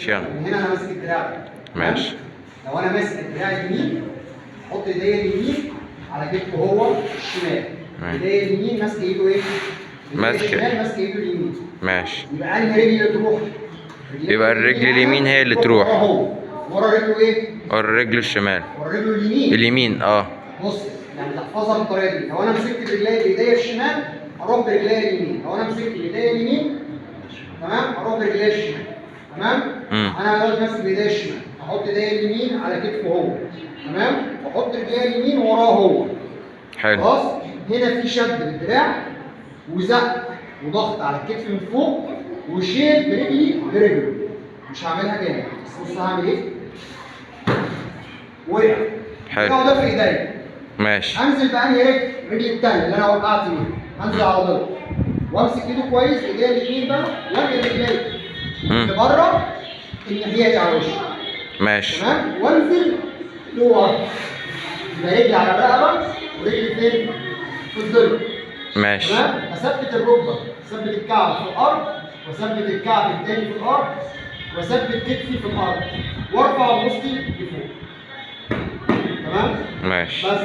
يلا. من هنا انا ماسك الدراع ده. ماشي. لو انا ماسك الدراع اليمين، احط ايديا اليمين على كتفه هو الشمال. ماشي. ايديا اليمين ماسكه ايده ايه؟ الشمال ماسكه ايده اليمين. ماشي. يبقى انهي رجل اللي تروح؟ يبقى الرجل اليمين هي اللي تروح. ورا هو، ورا رجله ايه؟ الرجل الشمال. ورا رجله اليمين. اليمين اه. بص، يعني تحفظها بالطريقة دي. لو انا مسكت برجلي بايديا الشمال اروح برجلي اليمين، لو انا مسكت بايديا اليمين، تمام، اروح برجلي الشمال، تمام؟ انا دلوقتي ماسك بايديا الشمال، احط ايديا اليمين على كتفه هو، تمام؟ واحط رجلي اليمين وراه هو. حلو. خلاص، هنا في شد بالدراع وزق وضغط على الكتف من فوق وشيل برجلي برجله. مش هعملها جامد، بس بص هعمل ايه. وقع. حلو. ده في ايديا. ماشي. انزل بانهي رجل؟ رجلي الثانية اللي انا وقعت بيها، انزل على ضلع وامسك ايده كويس، ايديا الاثنين بقى، وانقل رجلي لبره الناحية دي على وشي. ماشي. تمام، وانزل لورا، يبقى رجلي على الرقبة ورجلي فين؟ في الضلع. ماشي. تمام، اثبت الركبة، اثبت الكعب في الارض، واثبت الكعب الثاني في الارض، واثبت كتفي في الارض، وارفع وسطي لفوق. تمام؟ ماشي. بس.